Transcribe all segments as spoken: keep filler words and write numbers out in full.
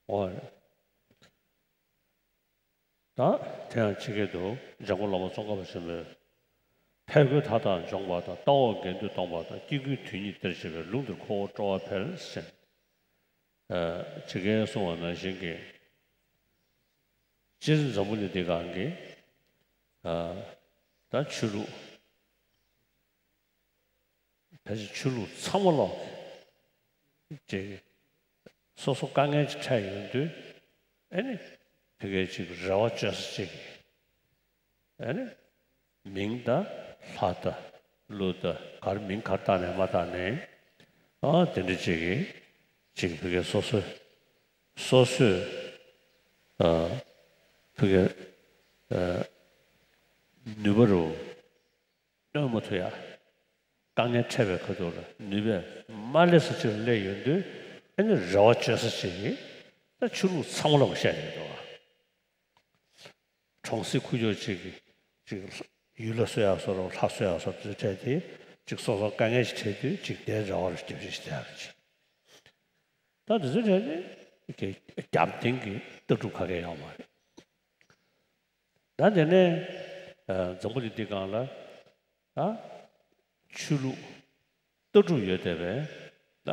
འོ་རེད། ད་དེ་ཡང་ཇི་སྐད་དུ་འཇམ་མགོན་བླ་མ་ཙོང་ཁ་པ་ཆེན་པོས། ཕས་རྒོལ་མཐའ་དག་འཇོམས་པ་དང་། ལྟ་བ་འགལ་འདུ་སྟོང་པ་དང་། སྐྱེ་དགུའི་དོན་ཉིད་གཏེར་ཆེ་བས། ལུང་འདིར་འཁོར་བ་སྤྲོ་བ་འཕེལ་ཟེར། ཨ་ཇི་སྐད་གསུངས་པ་ནང་བཞིན་གྱི། སྤྱིར་འཛམ་བུ་གླིང་འདི་སྒང་གི། ཨ་ད་ཆོས་ལུགས། ཕལ་ཆེར་ཆོས་ལུགས་ཚང་མ་ལོག་ཅིག་སོ་སོ་དཀའ་ངལ་ཅིག་འཕྲད་ཡོང་དུས། ཨེ་ནི་ཕ་གིར་ཅིག་རེ་བ་བཅོལ་ས་ཅིག་ཨེ་ནི་མིང་དང་ལྷ་དང་ཀླུ་དང་གར་མིང་གར་བཏགས་ནས་མ་བཏགས་ནས། ཨ་དེ་འདྲ་ཅིག་གིས་ཅིག་ཕ་གིར་སོ་སོ་སོ་སོས་ཨ་ཕ་གིར་ཨ་ནུས་པ་རུ། གནོད་མ་ཐུབ་ཡ། དཀའ་ངལ་འཕྲད་པའི་ཁ་ཐུག་ལ་ནུས་པས་མ་སླེབས་ས་ཅིག་ལ་སླེབས་ཡོང་དུས། ཨ་ནི་རེ་བ་བཅོལ་ས་ཅིག་གིས་ད་ཆོས་ལུགས་ཚང་མ་ལ་བཤད་ཡོང་འདུག་བ། གྲོང་གསེབ་ཁུག་ཀྱོག་ཅིག་གིས་ཅིག་ཡུལ་ལྷ་གསོལ་ཡག་བཟོ་རོགས། ལྷ་གསོལ་ཡག་བཟོ་རོགས་འཕྲད་དེ། ཅིག་སོ་སོ་དཀའ་ངལ་ཞིག་འཕྲད་དུས་ཅིག་དེ་རེ་བ་རུ་རྒྱབ་བཤིག་ཞིག་བྱས་པ་ཅིག་ད་དེ་ཚོ་འཕྲད་དེ་རྒྱབ་རྟེན་གྱི་ལྟ་གྲུབ་ག་གེ་ཡོད་མ་རེད། ད་དེ་ནས་ཨ་འཛམ་བུ་གླིང་འདི་སྒང་ལ་ད་ཆོས་ལུགས་ལྟ་གྲུབ་ཡོད་བསྡད་པའི་ད་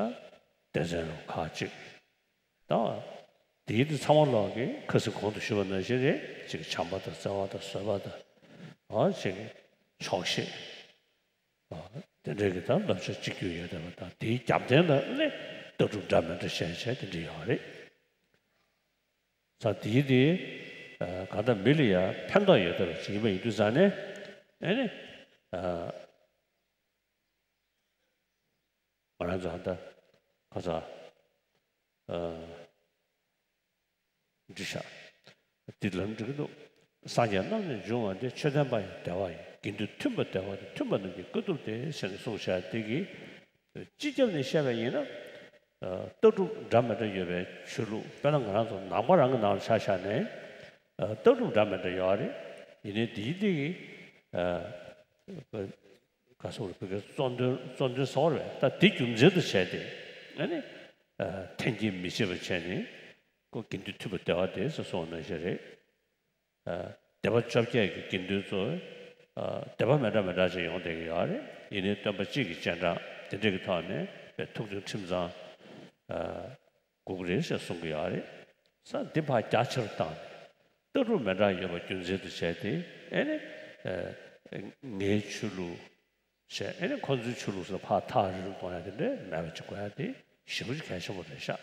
སྡེ་ཚན་རུ་ཁག་ཅིག་ད་དེའི་དེ་ཚང་མ་ལོག་གི་ཁ་སང་གོང་དུ་ཞུས་པ་ནང་བཞིན་རེད། ཅིག་བྱམས་པ་དང་བརྩེ་བ་དང་བཟོད་པ་དང་། ཨ་ཅིག་ཆོག་ཤེས། ཨ་དེ་འདྲའི་གི་ད་བསླབ་བྱ་གཅིག་གྱུར་ཡོད་བསྡད་པ་དང་། དེའི་རྒྱབ་རྟེན་ལ་ནི་ལྟ་གྲུབ་འདྲ་མི་འདྲ་གཞན་གཞན་དེ་འདྲ་ཡོད་རེད། ས་དེའི་དེ་ཨ་གང་ལྟར་མི་ལ་ཡང་ཕན་ཐོགས་ཡོད་བསྡད་པ་ཅིག་ཡིན་པ་ཡིན་དུས་ཙང་ནས། ཨེ་ནི་ཨ་ང་རང་ཚོ་ད་ཁ་ས་ཨ་འདྲི་ཤག་འདི་ལམ་འགྲིག་གི་འདུག་སངས་རྒྱས་རྣམས་ནས་འབྱུང་བ་འདི། ཆོས་ལྡན་པ་ཡི་བདེ་བ་ཡིན། དགེ་འདུན་མཐུན་པ་བདེ་བ་སྟེ། མཐུན་པ་རྣམས་ཀྱི་དཀའ་ཐུབ་སྟེ། ཟེར་ནས་གསུངས་བཞག་འདི་གིས་སྤྱི་ཁྱབ་ནས་བཤད་པ་ཡིན་ན། ཨ་ལྟ་གྲུབ་འདྲ་མི་འདྲ་ཡོད་པའི་ཆོས་ལུགས། དཔེར་ན་ང་རང་ཚོ་ནང་པ་རང་གི་ནང་ལ་ཆ་བཞག་ནས། ཨ་ལྟ་གྲུབ་འདྲ་མི་འདྲ་ཡོད་རེད། ཡིན་ནའི་འདིའི་འདི་གི་ཨ་ག་སོགས་རེད། བོད་སྐད་གཙོ་འདོན་གཙོ་འདོན་སོགས་རེད། ད་འདི་རྒྱུ་མཚན་དུ་བྱས་ཏེ། ཨ་ནི་ཨ་འཐེན་འཁྱེར་མི་བྱེད་པ་བྱས་ནས་ཁོ་དགེ་འདུན་མཐུན་པ་བདེ་བ་སྟེ་ཟེར་གསུངས་པ་ནང་བཞིན་རེད། ཨ་སྡེ་པ་བཅོ་བརྒྱད་ཀྱི་དགེ་འདུན་ཚོ། ཨ་སྡེ་པ་མི་འདྲ་མི་འདྲ་ཅིག་ཡོང་བསྡད་ཀྱི་ཡོད་རེད། ཡིན་ནའི་སྟོན་པ་གཅིག་གི་སྤྱན་དྲངས་དེ་འདྲས་ཀྱི་ཐོག་ནས་དཔེ་ཐུགས་མཐུན་ཁྲིམས་གཙང་ཨ་དགོས་ཀྱི་རེད་ཟེར་གསུང་གི་ཡོད་རེད། ས་འདི་ཕར་རྒྱ་ཆེར་བཏང་ནས་ལྟ་གྲུབ་མི་འདྲ་ཡོད་པ་རྒྱུ་མཚན་དུ་བྱས་ཏེ། ཨེ་ནི་ཨ་ངའི་ཆོས་ལུགས་བྱས། ཨེ་ནི་ཁོ་ཚོའི་ཆོས་ལུགས་ཟེར་ཕར་ཐག་རིང་རུ་གཏོང་ཡ་དེ་འདྲས་མེད་པ་ཅིག་དགོས་ཡ་དེ་ཞེ་པོ་ཅིག་གལ་ཆེན་པོ་རེད་ཤག་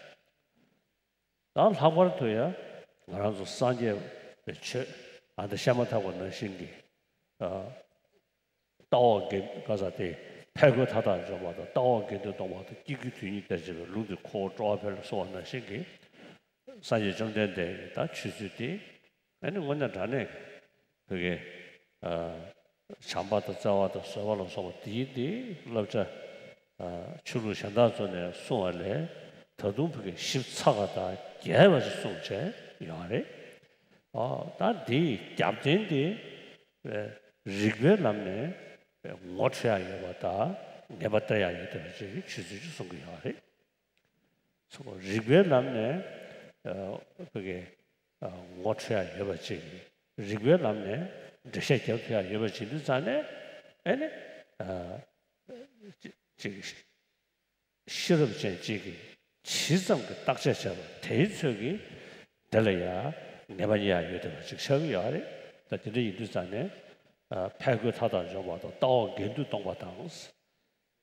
ད་ལྷག་པར་དུ་ཡང་ང་རང་ཚོ་སངས་རྒྱས་པའི་ཆོས། ཨ་ད་བཤད་མ་ཐག་པ་ནང་བཞིན་གྱི་ཨ་ལྟ་བ་འགལ་ག་ས་དེ་ཕས་རྒོལ་མཐའ་དག་འཇོམས་པ་དང་། ལྟ་བ་འགལ་འདུ་སྟོང་པ་དང་། སྐྱེ་དགུའི་དོན་ཉིད་གཏེར་ཆེ་བས། ལུང་འདིར་འཁོར་བ་སྤྲོ་བ་འཕེལ་གསུངས་པ་ནང་བཞིན་གྱི། སངས་རྒྱས་བཅོམ་ལྡན་འདས་ཀྱི་ད་ཆོས་ཚུལ་དེ་ཨ་ནི་དངོས་གནས་དྲང་གནས་བོད་ཀྱི་ཨ་བྱམས་པ་དང་བརྩེ་བ་དང་བཟོད་པ་ལ་སོགས་པ་དེའི་དེ་བསླབ་བྱ། ཨ་ཆོས་ལུགས་གཞན་དག་ཚོ་ནས་གསུངས་པ་ལས་ད་དུང་བོད་ཀྱི་ཞིབ་ཚགས་པ་དང་རྒྱས་པ་ཞིག་གསུངས་བྱས་ཡོད་རེད། ཨ་ད་འདིའི་རྒྱབ་རྟེན་དེ་རིགས་པའི་ལམ་ནས་ངོ་འཕྲོད་ཡ་ཡོད་པ་དང་། ངེས་པ་སྟེར་ཡ་ཡོད་བསྡད་པ་ཅིག་གི་ཆོས་ཚུལ་ཅིག་གསུང་གི་ཡོད་རེད། སོ་རིགས་པའི་ལམ་ནས་ཨ་བོད་ཀྱི་ཨ་ངོ་འཕྲོད་ཡ་ཡོད་པ་ཅིག་རིགས་པའི་ལམ་ནས་འགྲེལ་བཤད་རྒྱབ་ཐུབ་ཡ་ཡོད་པ་ཅིག་ཡིན་དུས་ཙང་ནས། ཨེ་ནི་ཨ་ཅིག་ཅིག་ཤེས་རབ་ཅན་ཅིག་གིས་ཇི་ཙམ་གྱི་བརྟག་དཔྱད་བྱས་པ་དེའི་ཚོད་ཀྱིས་དེ་ལ་ཡ་ངེས་པ་རྙེད་ཡ་ཡོད་བསྡད་པ་ཅིག་ཆགས་ཀྱི་ཡོད་རེད། ད་དེ་འདྲ་ཡིན་དུས་ཙང་ནས་ཨ་ཕས་རྒོལ་མཐའ་དག་འཇོམས་པ་དང་། ལྟ་བ་འགལ་འདུ་སྟོང་པ་དང་།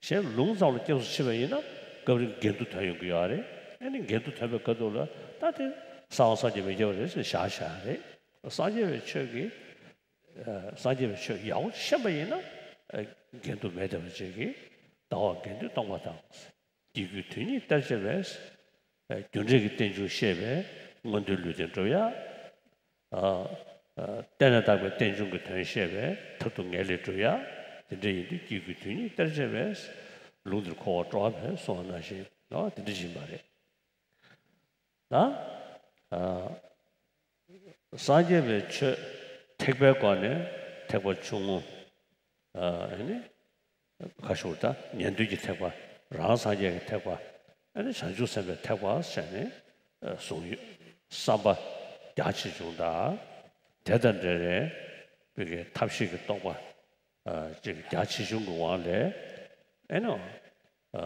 གཞན་ལུང་ཙམ་ལ་སྐྱབས་སུ་མཆི་བ་ཡིན་ན་སྐབས་རེ་འགལ་འདུ་ཐོན་ཡོང་གི་ཡོད་རེད། ཨ་ནི་འགལ་འདུ་ཐོན་པའི་སྐབས་དུས་ལ་ད་དེ་གསང་བ་སངས་རྒྱས་མི་སྐྱེ་བ་རེད་ཟེར་བཞག་བཞག་རེད། སངས་རྒྱས་པའི་ཆོས་ཀྱི་ཨ་སངས་རྒྱས་པའི་ཆོས་ཡག་པོ་ཤེས་པ་ཡིན་ན་ཨ་འགལ་འདུ་མེད་བསྡད་པ་ཅིག་གིས་ལྟ་བ་འགལ་འདུ་སྟོང་པ་དང་། སྐྱེ་དགུའི་དོན་ཉིད་གཏེར་ཆེ་བས། རྒྱུ་འབྲས་ཀྱི་རྟེན་འབྱུང་ཤེས་པས་མངོན་མཐོའི་ལུས་རྟེན་འགྲུབ་ཡ། ཨ་ཨ་བརྟེན་ནས་བཏགས་པའི་རྟེན་འབྱུང་གི་དོན་ཤེས་པས་མཐར་ཐུག་ངེས་ལེགས་འགྲུབ་ཡ། དེ་འདྲ་ཡིན་དུས་སྐྱེ་དགུའི་དོན་ཉིད་གཏེར་ཆེ་བས། ལུང་འདིར་འཁོར་བ་སྤྲོ་བ་འཕེལ་གསུངས་པ་ནང་བཞིན་ཨ་དེ་འདྲ་ཡིན་པ་རེད། ད་ཨ་སངས་རྒྱས་པའི་ཆོས་ཐེག་པའི་སྒོ་ནས་ཐེག་པ་ཆུང་ངུ། ཨ་ནི་ཁ་ཤོར་ད་ཉན་ཐོས་ཀྱི་ཐེག་པ། རང་སངས་རྒྱས་ཀྱི་ཐེག་པ། ཨ་ནི་བྱང་ཆུབ་སེམས་དཔའི་ཐེག་པ་བྱས་ནས་ཨ་གསུངས་ཡོད། བསམ་པ་རྒྱ་ཆེ་ཆུང་དང་། དེ་དང་འབྲེལ་བའི་བོད་ཀྱི་ཐབས་ཤེས་ཀྱི་རྟོག་པ་ཨ་ཅིག་རྒྱ་ཆེ་ཆུང་གི་དབང་ལས། ཨེ་ནོ། ཨ་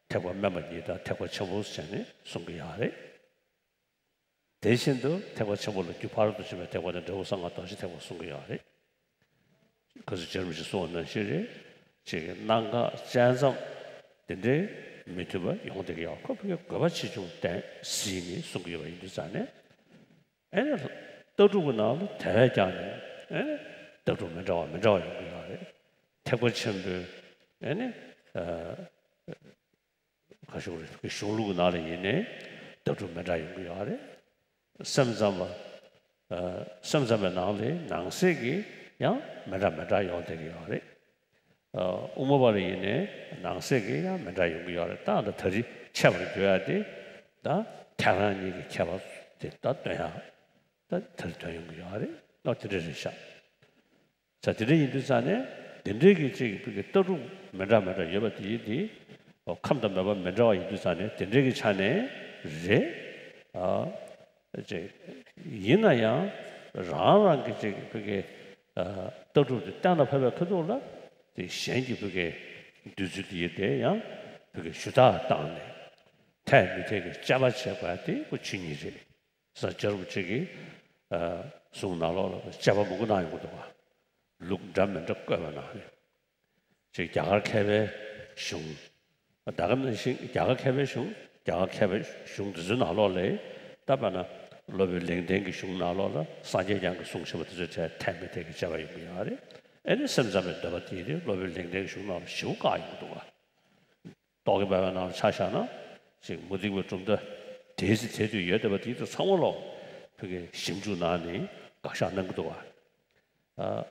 ཐེག་པ་དམན་པ་གཉིས་དང་ཐེག་པ་ཆེན་པོ་ཟེར་ནས་གསུང་གི་ཡོད་རེད། དེ་བཞིན་དུ་ཐེག་པ་ཆེན་པོ་ལ་རྒྱུ་ཕ་རོལ་ཏུ་ཕྱིན་པའི་ཐེག་པ་དང་འབྲས་བུ་གསང་སྔགས་རྡོ་རྗེ་ཐེག་པ་གསུང་གི་ཡོད་རེད། ག་ཚོད་བྱས་རུང་ཞིག་གསུང་བ་ནང་བཞིན་རེད། ཅིག་གི་གནད་འགག་དཔྱད་མཚམས་དེ་འདྲའི་མི་མཐུན་པ་ཡོང་བསྡད་ཀྱི་ཡོད། ཁོ་ཕ་གི་དགོས་པ་ཆེ་ཆུང་བསྟན་ཟིན་ནས་གསུང་གི་ཡོད་པ་ཡིན་དུས་ཙང་ནས། ཨེ་ནི་ལྟ་གྲུབ་ཀྱི་ནང་ལ་དེ་བས་ཀྱང་ནས་ཨེ་ནི་ལྟ་གྲུབ་མི་འདྲ་བ་མི་འདྲ་བ་ཡོང་གི་ཡོད་རེད། ཐེག་པ་ཆེན་པོའི་ཨེ་ནི་ཨ། ཁ་ཤོག་རེ་གི་གཞུང་ལུགས་ནང་ལ་ཡིན་ནའི་ལྟ་གྲུབ་མི་འདྲ་ཡོང་གི་ཡོད་རེད། སེམས་ཙམ་པ། ཨ་སེམས་ཙམ་པའི་ནང་ལས་ནང་གསེས་ཀྱི་ཡང་མི་འདྲ་མི་འདྲ་ཡོང་བསྡད་ཀྱི་ཡོད་རེད། ཨ་དབུ་མ་པ་ལ་ཡིན་ནའི་ནང་གསེས་ཀྱི་ཡང་མི་འདྲ་ཡོང་གི་ཡོད་རེད། ད་ད་ད་རེས་འཆད་པར་འགྱུར་ཡ་དེ་ད་ཐལ་རང་གཉིས་ཀྱི་ཁྱད་པར་དེ་ད་སྟོན་ཡ་ད་ད་རེས་ཐོན་ཡོང་གི་ཡོད་རེད། ཨ་དེ་འདྲ་རེད་ཤག་ས་དེ་འདྲ་ཡིན་དུས་ཙང་ནས་དེ་འདྲའི་གི་ཅིག་ཕ་གི་ལྟ་གྲུབ་མི་འདྲ་མི་འདྲ་ཡོད་པ་དེ་ཡིན་དེ། ཁམས་དང་མོས་པ་མི་འདྲ་བ་ཡིན་དུས་ཙང་ནས་དེ་འདྲའི་གི་ཆ་ནས་རེད། ཨ་ཅིག་ཡིན་ན་ཡང་རང་རང་གི་ཅིག་ཕ་གི་ཨ་ལྟ་གྲུབ་དེ་གཏན་ལ་ཕབ་པའི་ཁ་ཐུག་ལ་དེ་གཞན་གྱི་ཕ་གི་འདོད་ཚུལ་དེ་ཡིན་དེ་ཡང་ཕ་གི་ཞུ་དག་བཏང་ནས་འཐད་མི་འཐད་ཀྱི་དཔྱད་པ་བྱེད་དགོས་ཡ་དེ་ཁོ་ཆོས་ཉིད་རེད། ས་སྐྱ་རུབ་ཅིག་གིས་ཨ་གསུང་ནང་ལོགས་ལ་དཔྱད་པ་མང་པོ་གནང་ཡོང་གི་འདུག་ག་ལུགས་འདྲ་མི་འདྲ་བཀོད་པ་ནང་ནས། ཅིག་རྒྱ་གར་མཁས་པའི་གཞུང་། ད་ག་ནང་བཞིན་རྒྱ་གར་མཁས་པའི་གཞུང་། རྒྱ་གར་མཁས་པའི་གཞུང་དེ་ཚོའི་ནང་ལོགས་ལས་ད་དཔེར་ན་སློབ་དཔོན་ལེགས་ལྡན་གྱི་གཞུང་ནང་ལོགས་ལ་སངས་རྒྱས་བསྐྱངས་ཀྱིས་གསུངས་བཞག་པ་དེ་ཚོའི་གྲས་འཐད་མི་འཐད་ཀྱི་དཔྱད་པ་ཡོང་གི་ཡོད་རེད། ཨེ་ནི་སེམས་ཙམ་པའི་འདོད་པ་དེ་ཡིན་དུས་སློབ་དཔོན་ལེགས་ལྡན་གྱི་གཞུང་ནང་ལ་ཞེ་པོ་བཀག་ཡོང་གི་འདུག་ག་རྟོག་གེ་འབར་བའི་ནང་ལ་ཆ་བཞག་ན། ཅིག་མུ་སྟེགས་པའི་གྲུབ་མཐའ་དེའི་ཚེ་དེ་དུས་ཡོད་བསྡད་པ་དེ་ཚོ་ཚང་མ་ལོག་ཕ་གིའི་ཞིབ་འཇུག་གནང་ནས་དགག་བཞག་གནང་གི་འདུག་ག་ཨ་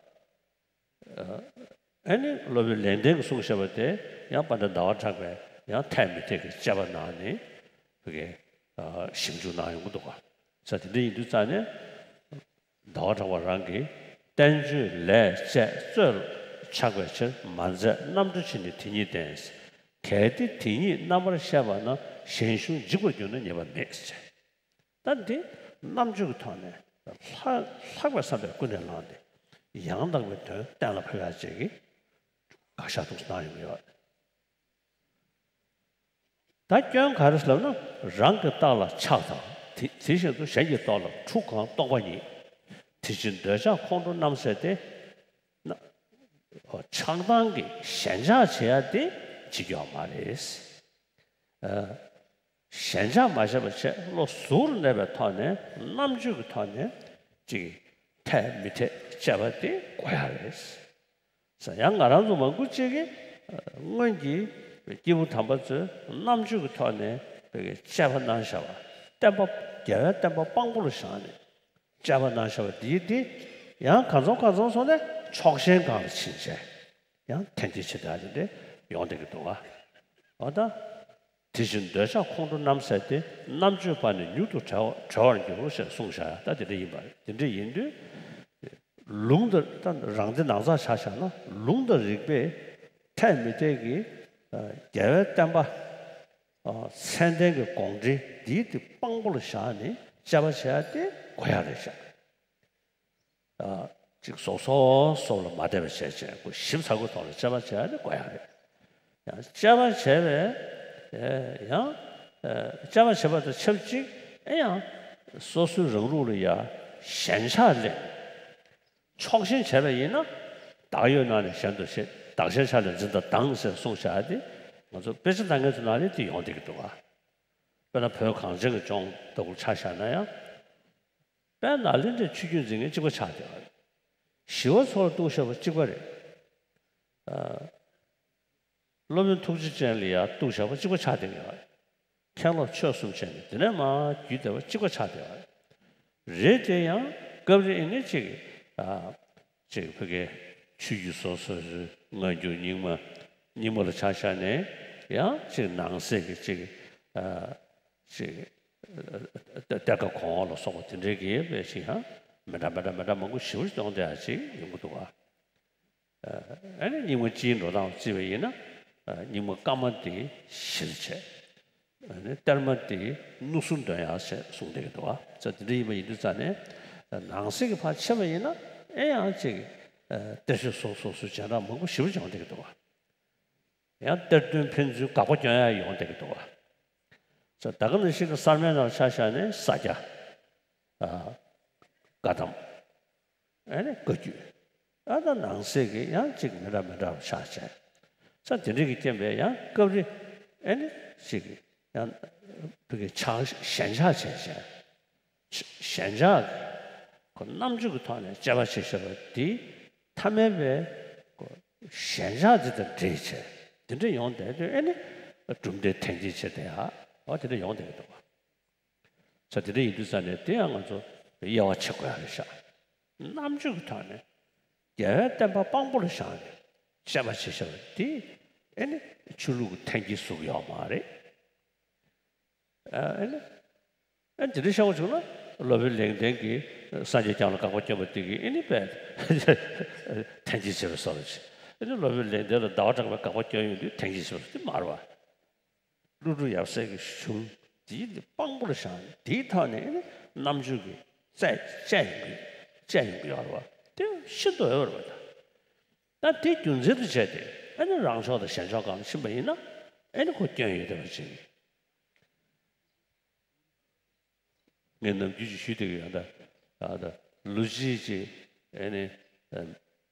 ཨ་ནི་སློབ་དཔོན་ལེགས་ལྡན་གྱིས་གསུངས་བཞག་པ་དེ་ཡང་དཔལ་ལྡན་ཟླ་བ་གྲགས་པས་ཡང་འཐད་མི་འཐད་ཀྱི་དཔྱད་པ་གནང་ནས་ཕ་གིའི་ཨ་ཞིབ་འཇུག་གནང་ཡོང་གི་འདུག་ག་ས་དེ་འདྲ་ཡིན་དུས་ཙང་ནས། ཟླ་བ་གྲགས་པ་རང་གིས་བསྟན་བཅོས་ལས་བཅས་རྩོད་ཆགས་པའི་ཕྱིར། མ་མཛད་རྣམ་གྲོལ་ཕྱིར་ནི་དེ་ཉིད་བསྟན། གལ་ཏེ་དེ་ཉིད་རྣམ་པར་བཤད་པ་ན། གཞན་གཞུང་འཇིག་པར་འགྱུར་ན་ཉེས་པ་མེད་ཟེར། ད་འདི་རྣམ་དཔྱོད་ཀྱི་ཐོག་ནས་ལྷག་ལྷག་པའི་བསམ་པས་ཀུན་ནས་བསླངས་ཏེ་ཡང་དག་པའི་དོན་གཏན་ལ་ཕབ་ཡག་ཅིག་གི་དགག་བཞག་ཐུགས་སུ་བཏང་ཡོང་གི་ཡོད། ད་སྐྱོན་ག་རེ་ལབ་ན། རང་གི་རྟགས་ལ་ཆགས་དང་། དེ་དེ་བཞིན་དུ་གཞན་གྱི་རྟོག་ལ་འཁྲུག་གང་རྟོག་པ་ཉིད། དེ་ཕྱིར་འདོད་ཆགས་ཁོང་ཁྲོ་རྣམ་སེལ་ཏེ། ན་ཆགས་སྡང་གིས་ཞེན་ཆགས་བྱེད་ཡ་དེ་ཅི་ཡོད་མ་རེད། ཨ་ཞེན་ཆགས་མ་བྱས་པ་བྱས་བློ་གཟུ་བོར་གནས་པའི་ཐོག་ནས་རྣམ་དཔྱོད་ཀྱི་ཐོག་ནས་ཅིག་འཐད་མི་འཐད་དཔྱད་པ་དེ་དགོས་ཡ་རེད། ཡང་ང་རང་ཚོ་མང་པོ་ཅིག་གིས་སྔོན་གྱི་སྐྱེས་བུ་དམ་པ་ཚོས་རྣམ་དཔྱོད་ཀྱི་ཐོག་ནས་དཔྱད་པ་གནང་བཞག་པ། བསྟན་པ་རྒྱལ་བའི་བསྟན་པ་དཔང་པོ་ལ་བཞག་ནས་དཔྱད་པ་གནང་བཞག་པ་འདིའི་འདི་ཡང་གང་ཚང་གང་ཚང་སོང་ནས་ཕྱོགས་ཞེན་སྒང་ལ་ཕྱིན་བྱས་ཡང་འཐེན་འཁྱེར་བྱེད་ཡ་དེ་འདྲ་ཡོང་བསྡད་ཀྱི་འདུག་ག་འོ་ད། དེ་བཞིན་འདོད་ཆགས་ཁོང་ཁྲོ་རྣམ་སེལ་ཏེ། རྣམ་དཔྱོད་པ་ནི་མྱུར་དུ་གྲོལ་བར་གྲོལ་བར་འགྱུར་ཞེས་གསུངས་བཞག་ཡ་ད་དེ་འདྲ་ཡིན་པ་རེད། དེ་འདྲ་ཡིན་དུས་ལུང་དང་ད་རང་སྡེ་ནང་ཚགས་ཆ་བཞག་ན་ལུང་དང་རིགས་པས་འཐད་མི་འཐད་ཀྱི་ཨ་རྒྱལ་བའི་བསྟན་པ་ཨ་མཚན་ལྡན་གྱི་དགོངས་འགྲེལ་འདིའི་དེ་དཔང་པོ་ལ་བཞག་ནས་དཔྱད་པ་བྱེད་ཡ་དེ་དགོས་ཡ་རེད་ཤག་ཨ་ཅིག་སོ་སོ་སོ་ལ་མ་བལྟས་པ་བྱས་བྱས་ཁོ་ཞིབ་ཚགས་པོའི་ཐོག་ལ་དཔྱད་པ་བྱས་ཏེ་དགོས་ཡ་རེད། ཡང་དཔྱད་པ་བྱས་པས་ཨེ་ཡང་ཨེ་དཔྱད་པ་བྱས་པ་དང་ཆབས་ཅིག་ཨེ་ཡང་སོ་སོའི་རང་ལུགས་ལ་ཡ་ཞེན་ཆགས་ལས་ཕྱོགས་ཞེན་བྱས་པ་ཡིན་ན། བདག་ཡོད་ན་ནི་གཞན་དུ་ཤེས། བདག་གཞན་ཆ་ལས་འཛིན་དང་སྡང་ཟེར་གསུངས་བཞག་སྟེ། ང་ཚོ་དཔེ་ཆ་ལྟ་མཁན་ཚོ་ནང་ལ་དེ་ཡོང་བསྡད་ཀྱི་འདུག་ག་དཔེར་ན་བོད་གངས་ཅན་གྱི་ལྗོངས་ལྟ་བུར་ཆ་བཞག་ན་ཡང་། དཔལ་ནཱ་ལེནྡྲའི་ཆོས་བརྒྱུད་འཛིན་མཁན་གཅིག་པ་ཆགས་བསྡད་པ་རེད། ཞི་བ་འཚོ་ལ་གཏུགས་བཞག་པ་གཅིག་པ་རེད། ཨ། སློབ་དཔོན་ཐུགས་རྗེ་ཅན་ལ་ཡང་གཏུགས་བཞག་པ་གཅིག་པ་ཆགས་བསྡད་ཡོད་རེད། མཁན་སློབ་ཆོས་གསུམ་བྱས་ནས་དེ་ནས་མར་བརྒྱུད་བསྡད་པ་གཅིག་པ་ཆགས་བསྡད་ཡོད་རེད། རེད་དེ་ཡང་སྐབས་རེ་ཨེ་ནི་གཅིག་ཨ། གཅིག་ཕ་གིའི་ཆོས་བརྒྱུད་སོ་སོའི་སྔ་འགྱུར་རྙིང་མ། རྙིང་མ་ལ་ཆ་བཞག་ནས་ཡང་གཅིག་ནང་གསེས་ཀྱི་གཅིག་ཨ། ཅིག་གཏེར་ཁ་གོང་འོག་ལ་སོགས་པ་དེ་འདྲའི་གི་དཔེ་ཞིག་ཡང་མི་འདྲ་མི་འདྲ་མི་འདྲ་མང་པོ་ཞེ་པོ་ཅིག་གཏོང་བསྡད་ཡ་ཅིག་ཡོང་གི་འདུག་ག་ཨ་ནི་རྙིང་མ་སྤྱིའི་འགྲོ་སྟངས་བརྩིས་པ་ཡིན་ན། ཨ་རྙིང་མ་བཀའ་མ་དེ་གཞིར་བྱས། ཨ་ནི་གཏེར་མ་དེ་སྣུག་སུ་འདོན་ཡག་ཞེས་གསུངས་བསྡད་ཀྱི་འདུག་བ། ཙང་དེ་འདྲ་ཡིན་པ་ཡིན་དུས་ཙང་ནས་ནང་གསེས་ཀྱི་ཕར་ཕྱེ་བ་ཡིན་ན་ཨེ་ཡང་ཅིག་གཏེར་ཆོས་སོ་སོ་སོ་སྦྱང་བརྡར་མང་པོ་ཞེ་པོ་ཅིག་ཡོང་བསྡད་ཀྱི་འདུག་བ། ཡང་གཏེར་སྟོན་ཕན་ཚུན་དགག་པ་སྐྱོན་ཡག་ཡོང་བསྡད་ཀྱི་འདུག་བ། ཙང་ད་ག་ནང་བཞིན་གྱི་གསར་མའི་ནང་ཆ་བཞག་ནས་ས་སྐྱ། ཨ། བཀའ་གདམས། ཨ་ནི་བཀའ་བརྒྱུད། ཨ་ད་ནང་གསེས་ཀྱི་ཡང་ཅིག་མི་འདྲ་མི་འདྲ་བ་ཆགས་བྱས། ས་དེ་འདྲ་གི་རྐྱེན་པས་ཡང་སྐབས་རེ་ཨ་ནི་ཅིག་ཡང་བོད་ཀྱི་ཕྱག་ཞེན་ཆགས་བྱས་བྱས། ཞེན་ཆགས་ཀྱི་ཁོ་རྣམ་དཔྱོད་ཀྱི་ཐོག་ནས་དཔྱད་པ་བྱེད་བྱེད་པ་འདི་ཐ་མལ་པའི་ཁོ་ཞེན་ཆགས་འདི་དང་འདྲེས་བྱས་དེ་འདྲ་ཡོང་བསྡད་དུས་ཨ་ནི་གྲུབ་མཐའི་འཐེན་འཁྱེར་བྱེད་བསྡད་ཡ་འོ་དེ་འདྲ་ཡོང་བསྡད་ཀྱི་འདུག་བ། ས་དེ་འདྲ་ཡིན་དུས་ཙང་ནས་དེ་ཡང་ང་ཚོ་དབྱེ་བ་ཕྱེ་དགོས་ཡ་རེད་ཤག་རྣམ་དཔྱོད་ཀྱི་ཐོག་ནས་རྒྱལ་བའི་བསྟན་པ་དཔང་པོ་ལ་བཞག་ནས་དཔྱད་པ་བྱེད་བྱེད་པ་འདི་ཨེ་ནི་ཆོས་ལུགས་ཀྱི་འཐེན་འཁྱེར་བཟོ་གི་ཡོད་མ་རེད། ཨེ་ནི་ཨེ་འདི་འདྲ་བཤད་པ་བྱུང་ན་སློབ་དཔོན་ལེགས་ལྡན་གྱིས་སངས་རྒྱས་བསྐྱངས་ལ་དགག་པ་བསྐྱོན་པ་དེ་གིས་ཨེ་ནི་དཔེ་འཐེན་འཁྱེར་བྱེད་པའི་བཟོ་འདྲ་ཅིག་ཨེ་ནི་སློབ་དཔོན་ལེགས་ལྡན་ལ་ཟླ་བ་གྲགས་པས་དགག་པ་བསྐྱོན་ཡོང་དུས་འཐེན་འཁྱེར་བྱེད་པ་དེ་མ་རེད་བ། ཀླུ་སྒྲུབ་ཡབ་སྲས་ཀྱི་གཞུང་འདིའི་དཔང་པོར་བཞག་ནས་འདིའི་ཐོག་ནས་ནི་རྣམ་དཔྱོད་ཀྱི་རྩལ་དཔྱད་ཡོང་གི་དཔྱད་ཡོང་གི་ཡོད་རེད་བ། དེ་ཤིན་ཏུ་འོས་པ་རེད་བ། ད་དེ་རྒྱུ་མཚན་དུ་བྱས་ཏེ་ཨ་ནི་རང་ཕྱོགས་དང་གཞན་ཕྱོགས་སྒང་ལ་ཕྱིན་པ་ཡིན་ན་ཨ་ནི་ཁོ་སྐྱོན་ཡོད་བསྡད་པ་ཅིག་ངས་ནམ་རྒྱུན་ཅིག་ཞུས་བསྡད་ཀྱི་ཡོད། ད་ད་ལོ་གཅིག་ཅིག་ཨ་ནི་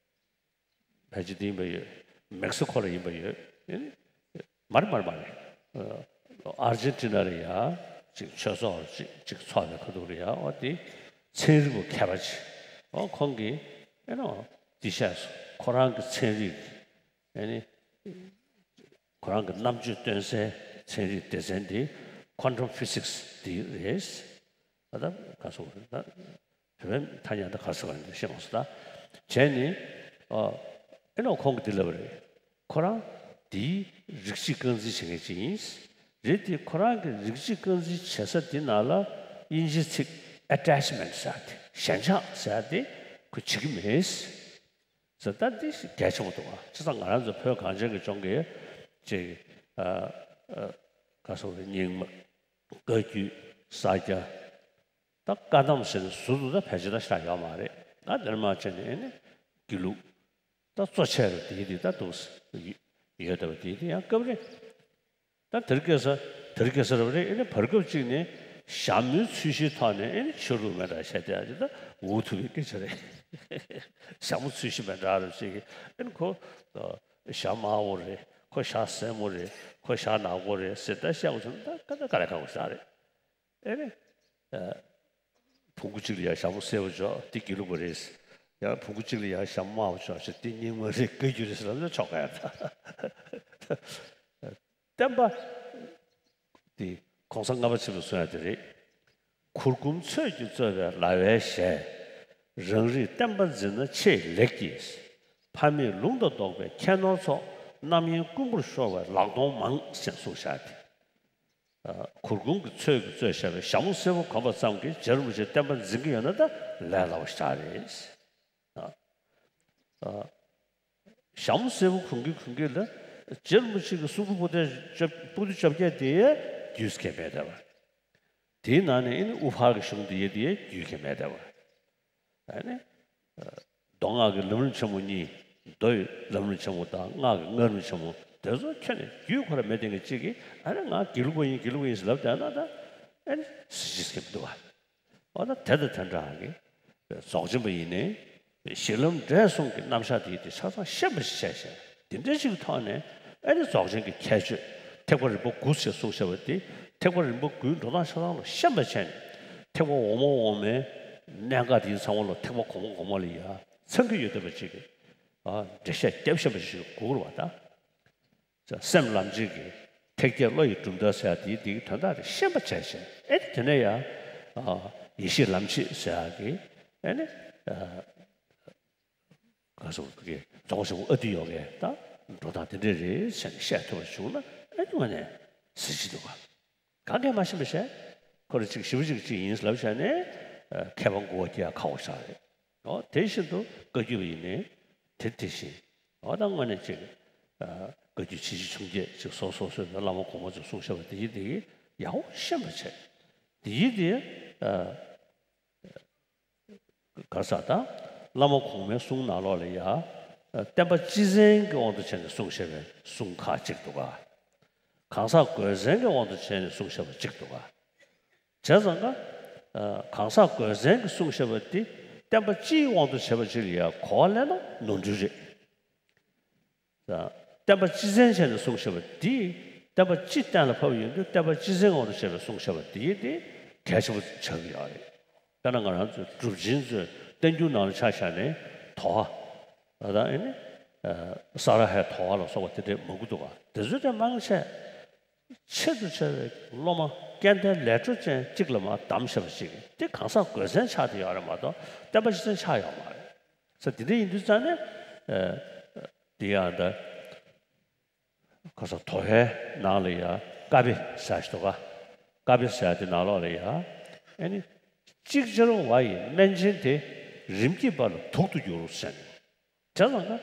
ཕལ་ཆེར་འདི་ཡིན་པ་ཡོད། མེག་སི་ཁོ་ལ་ཡིན་པ་ཡོད། ཨ་ནི་མ་རེད་མ་རེད་མ་རེད། ཨ་ཨར་ཇེན་ཊི་ན་ལ་ཡ་ཅིག་ཆོས་ཚོགས་ཅིག་ཅིག་ཚོགས་པའི་ཁ་ཐུག་ལ་ཡ་ཨོ་དེ་ཚན་རིག་པ་མཁས་པ་ཅིག་ཨོ་ཁོང་གིས་ཨེ་ནོ་འདི་བཤད་སོང་། ཁོ་རང་གི་ཚན་རིག་ཨེ་ནི་ཁོ་རང་གི་རྣམ་དཔྱོད་སྟོན་སའི་ཚན་རིག་སྡེ་ཚན་འདི་ཁོན་ཊམ་ཕི་སིག་སི་འདི་རེད། ད་ལྟ་ག་སོང་རེད་ད། བོད་པའི་ཐ་སྙད་ད་ག་སོང་རེད་ཤེས་མ་སོང་ད། བྱས་ནི། ཨ་ཨེ་ནོ་ཁོང་གིས་འདི་ལབ་པ་རེད། ཁོ་རང་འདིའི་རིགས་གཅིག་རྐང་འཛིན་བྱེད་མཁན་ཅིག་ཡིན། རེད་དེ་ཁོ་རང་གི་རིགས་གཅིག་རྐང་འཛིན་བྱེད་ས་འདི་ནང་ལ་དབྱིན་ཇིའི་ཚིག་ཨེ་ཊེཆ་མེན་ཊི་ཟེར་ཏེ་ཞེན་ཆགས་ཟེར་ཏེ་ཁོ་བྱེད་ཀྱི་མེད། ཟེར་ད་འདི་གལ་ཆེན་པོ་འདུག་བ། བྱས་ཙང་ང་རང་ཚོ་བོད་གངས་ཅན་གྱི་ལྗོངས་ཀྱི་ཅིག་ཨ་ཨ་ག་སོང་རེད། རྙིང་མ། བཀའ་བརྒྱུད། ས་སྐྱ། ད་བཀའ་གདམས་ཟེར་ནས་ཟུར་དུ་ད་ཕལ་ཆེར་ད་ཤ་ཡོད་མ་རེད། ད་འདིར་མ་བྱས་ནས་ཨེ་ནི་དགེ་ལུགས་ད་གཙོ་ཆེ་རུ་དེའི་དེ་ད་འདུག་ཡོད་བསྡད་པ་དེའི་དེ་ཡང་སྐབས་རེ་ད་དེར་སྐྱེས་ས་དེར་སྐྱེས་ས་རབ་རེད། ཨེ་ནི་བར་སྐབས་གཅིག་ནས་ཞྭ་མོའི་ཚོས་གཞིའི་ཐོག་ནས་ཨེ་ནི་ཆོས་ལུགས་མེད་འདྲ་བཤད་བསྡད་ཡ་ཅིག་ད་འུ་ཐུག་པའི་སྐད་ཆ་རེད། ཞྭ་མོ་ཚོས་གཞི་མེད་འདྲ་རབ་ཅིག་ཨེ་ནི་ཁོ་ཞྭ་དམར་པོ་རེད། ཁོ་ཞྭ་སེར་མོ་རེད། ཁོ་ཞྭ་ནག་པོ་རེད་ཟེར་ད་བཤད་པ་བྱུང་ན་ད་ཀ་ད་ཀ་ལ་ཁག་པོ་ཞིག་རེད། ཨེ་རེད། ཨ། བོང་གུ་གཅིག་ལ་ཡང་ཞྭ་མོ་སེར་པོ་འཇོག་འདི་དགེ་ལུགས་པ་རེད། ཡང་བོང་གུ་གཅིག་ལ་ཡང་ཞྭ་མོ་དམར་པོ་འཇོག་ཅིག་འདི་རྙིང་མ་རེད། བཀའ་བརྒྱུད་རེད་ཟེར་ལབ་ན་ཆོག་ག་ཡ་ད། བསྟན་པ་འདི་གོང་ས་ལྔ་པ་ཆེན་པོས་གསུངས་ཡ་དེ་རེད། གུར་གུམ་ཚོས་ཀྱིས་གཙོས་པའི་ལ་བའི་ཞལ། རང་རིག་བསྟན་པ་འཛིན་ན་ཆེས་ལེགས་ཀྱི། ཕ་མེས་ལུང་དང་ལྡོག་པའི་ཁྱད་ནོར་ཚོགས། རྣམ་གཡེང་རྐུན་པོར་ཤོར་བའི་ལག་སྟོང་མང་ཞེས་གསུངས་བཞག་སྟེ། གུར་གུམ་གྱི་ཚོས་ཀྱིས་གཙོས་བྱས་པའི་ཞྭ་མོ་སེར་པོ་གོན་པ་ཙམ་གྱིས་རྗེ་རིན་པོ་ཆེའི་བསྟན་པ་འཛིན་གྱི་ཡོད་ན་ད་ལས་སླ་བོ་ཞིག་རེད། ཞྭ་མོ་སེར་པོ་གོན་གྱིན་གོན་གྱིན་ལ་རྗེ་རིན་པོ་ཆེ་གི་གསུང་རབ་པོ་ཏི་བཅོ་བརྒྱད་དེ་རྒྱུས་ཁྱེད་མེད་བསྡད་པ། དེའི་ནང་ནས་ཨེ་ནི་དབུ་ཕར་གྱི་གཞུང་དེ་ཡེ་དེ་རྒྱུས་ཁྱེད་མེད་བསྡད་པ། ཨ་ནི། མདོ་སྔགས་ཀྱི་ལམ་རིམ་ཆེན་མོ་གཉིས། མདོ་ཡི་ལམ་རིམ་ཆེན་མོ་དང་སྔགས་ཀྱི་སྔགས་རིམ་ཆེན་མོ་དེ་ཚོ་ཁྱོན་ནས་རྒྱུས་ཁོ་ར་མེད་དེ་ངས་གཅིག་གིས་ཨ་ནི་ང་དགེ་ལུགས་པ་ཡིན་དགེ་ལུགས་པ་ཡིན་ཟེར་ལབ་བསྡད་ན་ད་ཨ་ནི་གཟི་བརྗིད་ཟེར་མི་འདུག་བ། འོ་ན་དེ་དང་དེ་འདྲ་གི་རྫོགས་ཆེན་པ་ཡིན་ནའི་གཞི་ལམ་འབྲས་གསུམ་གྱི་རྣམ་གཞག་དེ་དེ་ཆ་ཚང་ཤེས་པ་ཞིག་བྱས་ཤིང་། འདི་འདྲ་ཞིག་གི་ཐོག་ནས་ཨེ་ནི་རྫོགས་ཆེན་གྱི་ཁྱད་ཆོས་ཐེག་པ་རིམ་པ་དགུ་ཞེས་གསུངས་བཞག་པ་དེ་ཐེག་པ་རིམ་པ་དགུའི་འགྲོ་སྟངས་ཆ་ཚང་ལ་ཤེས་པ་བྱས་ནས་ཐེག་པ་འོག་མ་འོག་མའི་གནད་འགག་དེ་ཚང་མ་ལ་ཐེག་པ་གོང་མ་གོང་མ་ལ་ཡ་ཚང་གི་ཡོད་བསྡད་པ་ཅིག་གི་ཨ་འགྲེལ་བཤད་རྒྱབ་ཤེས་པ་ཞིག་དགོས་རེད་བ་ད། སེམས་ལམ་བྱེད་ཀྱི་ཐེག་བརྒྱད་བློ་ཡི་གྲུབ་མཐའ་ཟེར་ཡ་དེ་དེ་གི་དོན་དག་དེ་ཤེས་པ་བྱས་ཤིང་ཨེ་ནི་དེ་ནས་ཡ་ཨ་ཡེ་ཤེས་ལམ་བྱེད་ཟེར་ཡ་གི་ཨེ་ནི་ཨ། ག་སོགས་ཀྱི་རྫོགས་པ་ཆེན་པོ་ཨ་ཏི་ཡོ་གའི་ད་འགྲོ་སྟངས་དེ་འདྲས་རེད་ཟེར་ནས་བཤད་ཐུབ་པ་བྱུང་ན་ཨ་ནི་དངོས་གནས་གཟི་བརྗིད་འདུག་ག་གང་གས་མ་ཤེས་པ་བྱས་ཁོ་རེ་གཅིག་ཞི་བ་གཅིག་གཅིག་ཡིན་ལབ་བྱས་ནས་མཁས་པ་མགོ་བོ་སྐྱེ་ཡ་ཁག་པོ་ཞིག་རེད། འོ་དེ་བཞིན་དུ་བཀའ་བརྒྱུད་པ་ཡིན་ནའི་དེ་དེ་བཞིན་འོ་ད་དངོས་གནས་གཅིག་བཀའ་བརྒྱུད་ཆེ་ཆུང་བརྒྱད་གཅིག་སོ་སོ་སོའི་བླ་མ་གོང་མ་ཚོས་གསུངས་བཞག་པ་དེ་ཡིན་དེ་གི་ ཡག་པོ་ཤེས་པ་བྱས། དེ་ཡིན་དེ་ག་ས་ད་བླ་མ་གོང་མའི་གསུང་ནང་ལོགས་ལ་ཡ། བསྟན་པ་སྤྱི་མཚན་གྱི་དབང་དུ་བྱས་ནས་གསུངས་བཞག་པའི་གསུང་ཁག་ཅིག་འདུག་ག་གང་ཟག་གོས་ཆེན་གྱི་དབང་དུ་བྱས་ནས་གསུངས་བཞག་པ་ཅིག་འདུག་ག་བྱས་ཙང་ཀ། གང་ཟག་གོས་ཆེན་གྱིས་གསུངས་བཞག་པ་འདི་བསྟན་པ་སྤྱིའི་དབང་དུ་བྱས་པ་ཅིག་ལ་ཡ་གོ་བ་ལེན་ན་ནོར་འཁྲུལ་རེད། བསྟན་པ་སྤྱི་མཚན་བྱས་ནས་གསུངས་བཞག་པ་འདི་བསྟན་པ་སྤྱི་གཏན་ལ་ཕབ་ཡོང་དུས་བསྟན་པ་སྤྱི་མཚན་དབང་དུ་བྱས་པའི་གསུངས་བཞག་པ་འདི་འདི་གལ་ཆེན་པོ་ཆགས་ཀྱི་ཡོད་རེད། དཔེར་ན་ང་རང་ཚོའི་གྲུབ་ཆེན་ཚོའི་བསྟན་འགྱུར་ནང་ལ་ཆ་བཞག་ནས་དོ་ཧ། ད་ཨེ་ནི། ས་ར་ཧའི་དོ་ཧ་ལ་སོགས་པ་དེ་འདྲས་མང་པོ་འདུག་ག་དེ་ཚོའི་གྲས་མང་ཆེ། ཆེད་དུ་བྱ་བའི་སློབ་མ་སྐལ་ལྡན་ལས་འཕྲོ་ཅན་གཅིག་ལ་མར་བདམས་བཞག་པ་ཞིག་དེ་གང་ཟག་གོས་ཆེན་ཆགས་བསྡད་ཡོད་རེད་མ་གཏོགས་བསྟན་པ་སྤྱི་མཚན་ཆགས་ཡོད་མ་རེད། ས་དེ་འདྲ་ཡིན་དུས་ཙང་ནས། དེ་ཡང་ད་ག་ས་དོ་ཧའི་ནང་ལ་ཡ་ཀ་པི་ཟེར་ཞིག་འདུག་ག་ཀ་པི་ཟེར་དེ་ནང་ལོགས་ལ་ཡ། ཨེ་ནི། ཅིག་ཅར་བ་ཡི་སྨན་ཆེན་དེ། རིམ་གྱིས་པ་ལ་དུག་ཏུ་འགྱུར་ཟེར་ནས། བྱས་ཙང་ན།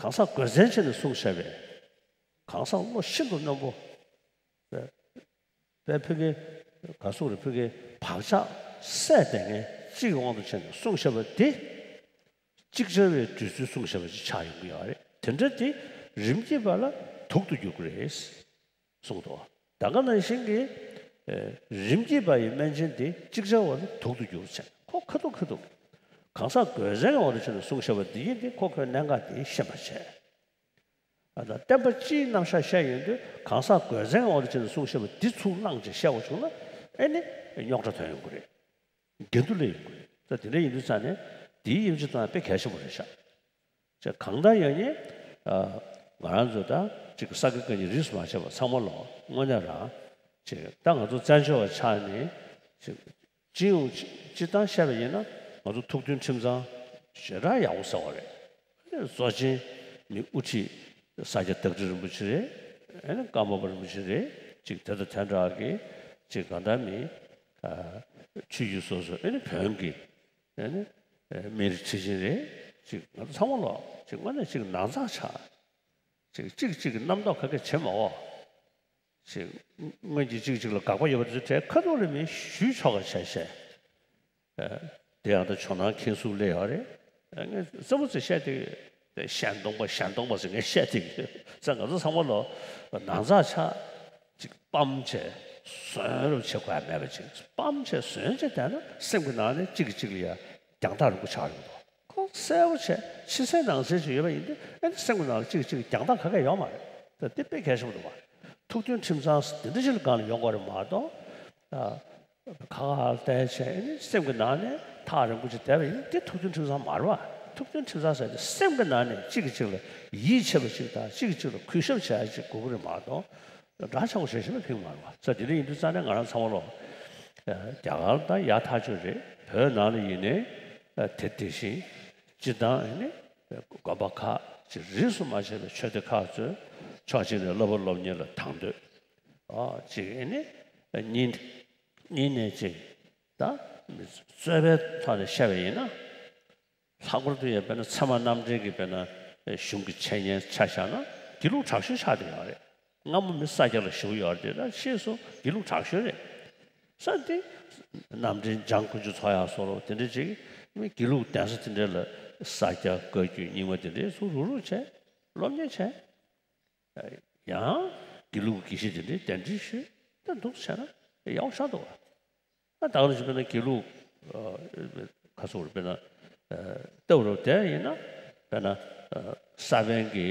གང་ཟག་གོས་ཆེན་བྱས་ནས་གསུངས་བཞག་པའི། གང་ཟག་བློ་ཤིན་ཏུ་རྣོན་པོ། པའི་ཕ་གི། ག་སོགས་རེད་ཕ་གི་བག་ཆགས་སད་བསྡད་མཁན་གཅིག་གི་དབང་དུ་བྱས་ནས་གསུངས་བཞག་པ་དེ། ཅིག་ཅར་བའི་དུས་ཚོད་གསུངས་བཞག་པ་ཅིག་ཆགས་ཡོང་གི་ཡོད་རེད། དེ་འདྲ་དེ་རིམ་གྱིས་པ་ལ་དུག་ཏུ་འགྱུར་གི་རེད། གསུངས་འདུག་ད་ག་ནང་བཞིན་གྱི། རིམ་གྱིས་པ་ཡི་སྨན་ཆེན་དེ་ཅིག་ཅར་བ་ལ་དུག་ཏུ་འགྱུར་ཟེར་ཁོ་ཁ་ཐུག་ཁ་ཐུག་གང་ཟག་གོས་ཆེན་གྱི་དབང་དུ་བྱས་ནས་གསུངས་བཞག་པ་འདི་ཡིན་ཏེ་ཁོ་ཁོའི་གནད་འགག་དེ་ཤེས་པར་བྱས། ཨ་ད་བསྟན་པ་སྤྱིའི་རྣམ་གཞག་བཤད་ཡོང་དུས་གང་ཟག་གོས་ཆེན་གྱི་དབང་དུ་བྱས་ནས་གསུངས་བཞག་པ་འདི་ཚུར་བླངས་ཅིག་བཤད་དགོས་བྱུང་ན་ཨེ་ནི་རྙོག་དྲ་ཐོན་ཡོང་གི་རེད། འགལ་འདུ་སླེབས་ཡོང་གི་རེད། ད་དེ་འདྲ་ཡིན་དུས་ཙང་ནས་དེའི་དབྱེ་འབྱེད་གཏོང་ཡ་དཔེ་གལ་ཆེན་པོ་རེད་ཤག་ཅེས་གང་ལྟར་ཡང་ནི། ང་རང་ཚོ་ད་ཅིག་ས་དགེ་བཀའ་རྙིང་རིས་སུ་མ་ཆད་པ་ཚང་མ་ལོ་དངོས་གནས་རང་ཅིག་ད་ང་ཚོ་བཙན་བྱོལ་བ་ཆགས་ནས་ཅིག་སྤྱི་ཡོངས་སྤྱི་བཏང་བཤད་པ་ཡིན་ན་ང་ཚོ་ཐུགས་མཐུན་ཁྲིམས་གཙང་ཞེ་དྲག་ཡག་པོ་ཟེར་བ་རེད། གཙོ་ཆེན་མི་དབུ་ཁྲིད་ས་སྐྱ་བདག་ཁྲི་རིན་པོ་ཆེ་རེད། ཨེ་ནི་ཀརྨ་པ་རིན་པོ་ཆེ་རེད། ཅིག་དེ་དང་དེ་འདྲ་གི་ཅིག་གང་ལྟར་མི་ཆོས་བརྒྱུད་སོ་སོ་ཨེ་ནི་བོན་གྱི་ཨེ་ནི་སྨན་རི་ཁྲི་ཆེན་རེད། ཅིག་ང་ཚོ་ཚང་མ་ལོ་ཅིག་དངོས་གནས་ཅིག་ནང་ཚགས་ཆགས། ཅིག་གཅིག་གཅིག་གི་རྣམ་རྟོག་ག་གེ་བྱེད་མ་འོ། ཅིག་སྔོན་གྱི་གཅིག་གཅིག་ལ་དགག་པ་ཡོད་པ་དེ་ཚོ་གྲས་ཁ་ཐུག་ལ་མི་ཞུས་ཆོག་ག་བྱས་བྱས། དེ་ཡང་ད་ཇོ་ནང་མཁན་ཟུར་སླེབས་ཡོད་རེད། ངས་རྩེད་མོ་རྩེ་བཤད་དེ། ཞལ་གདོང་པ་ཞལ་གདོང་པ་ཟེར་ངས་བཤད་དེ། ས་ང་ཚོ་ཚང་མ་ལོ་ནང་ཚགས་ཆགས། ཅིག་སྤམ་བྱས་བཟོན་རུ་བྱེད་དགོས་ཡ་མེད་པ་ཅིག་སྤམ་བྱས་བཟོན་བྱས་བསྡད་ན་སེམས་ཀྱི་ནང་ནས་གཅིག་གིས་གཅིག་ལ་ཡ་རྒྱང་ཐག་རིང་པོ་ཆགས་ཡོང་དོ། ཁོ་གསལ་པོ་བྱས་ཕྱི་གསལ་ནང་གསལ་ཞིག་ཡོད་པ་ཡིན་དུས་ཨ་ནི་སེམས་ཀྱི་ནང་ལ་གཅིག་གིས་གཅིག་ལ་རྒྱང་ཐག་ག་གེ་ཡོད་མ་རེད། ད་འདི་དཔེ་གལ་ཆེན་པོ་འདུག་བ། ཐུགས་མཐུན་ཁྲིམས་གཙང་འདི་འདྲ་ཞིག་ལ་སྒང་ལ་ཡོང་དགོས་རེད་མ་གཏོགས། ཁ་ཁ་བལྟས་བྱས་ནི་སེམས་ཀྱི་ནང་ནས་ཐག་རིང་པོ་ཅིག་བསྡད་པ་ཡིན་ན་དེ་ཐུགས་མཐུན་ཁྲིམས་གཙང་མ་རེད་བ། ཐུགས་མཐུན་ཁྲིམས་གཙང་ཟེར་དེ་སེམས་ཀྱི་ནང་ནས་གཅིག་གིས་གཅིག་ལ་ཡིད་ཆེས་པ་ཅིག་དང་གཅིག་གིས་གཅིག་ལ་གུས་ཞབས་བྱེད་ཡ་ཅིག་དགོས་ཀྱི་རེད་མ་གཏོགས་འདྲ་ཆགས་པོ་བྱེད་བཞིན་པ་ཕིང་མ་རེད་བ། ས་དེ་འདྲ་ཡིན་དུས་ཙང་ནས་ང་རང་ཚང་མ་ལོ། རྒྱ་གར་ད་ཡག་ཐག་ཆོད་རེད། བོད་ནང་ལ་ཡིན་ནའི་དེ་དེ་བཞིན་སྤྱི་བཏང་ནི་དགོན་པ་ཁག་ཅིག་རིས་སུ་མ་ཆད་པའི་ཆོས་སྡེ་ཁག་ཚོས་ཕྱོགས་གཅིག་ནས་བསླབ་པ་སློབ་གཉེར་ལ་དང་དོད། ཨ་ཅིག་ཨེ་ནི་གཉིས་གཉིས་ནས་ཅིག་ད་རྩོད་པའི་ཐོག་ནས་བཤད་པ་ཡིན་ན། ལྷག་པར་དུ་ཡང་དཔེར་ན་ཚད་མ་རྣམ་འགྲེལ་གྱི་དཔེར་ན་གཞུང་གི་འཆད་ཉན་ཆ་བཞག་ན་དགེ་ལུགས་དྲག་ཤོས་ཆགས་བསྡད་ཡོད་རེད། སྔ་མོ་མི་ས་སྐྱ་ལ་ཞུགས་ཡོད་རེད་ད་ཕྱིས་སུ་དགེ་ལུགས་དྲག་ཤོས་རེད། ས་འདི་རྣམ་འདྲེན་འཇང་དཀོན་མཆོག་འཚོགས་ཡག་སོགས་རོ་དེ་འདྲ་ཅིག་མི་དགེ་ལུགས་གདན་ས་དེ་འདྲ་ལ་ས་སྐྱ་བཀའ་བརྒྱུད་རྙིང་མ་དེ་འདྲ་ཚུར་རུག་རུག་བྱས་སློབ་གཉེར་བྱས། ཡང་དགེ་ལུགས་དགེ་བཤེས་དེ་འདྲའི་གདན་འདྲེན་ཞུས་ད་འདུག་བྱས་ན་ཡག་པོ་ཤར་འདུག་བ། ད་ད་ག་ནང་བཞིན་དཔེར་ན་དགེ་ལུགས་ཁ་སོགས་རུ་དཔེར་ན་ལྟ་བུ་རུ་དེ་ཡིན་ན་དཔེར་ན་ས་པཎ་གྱི་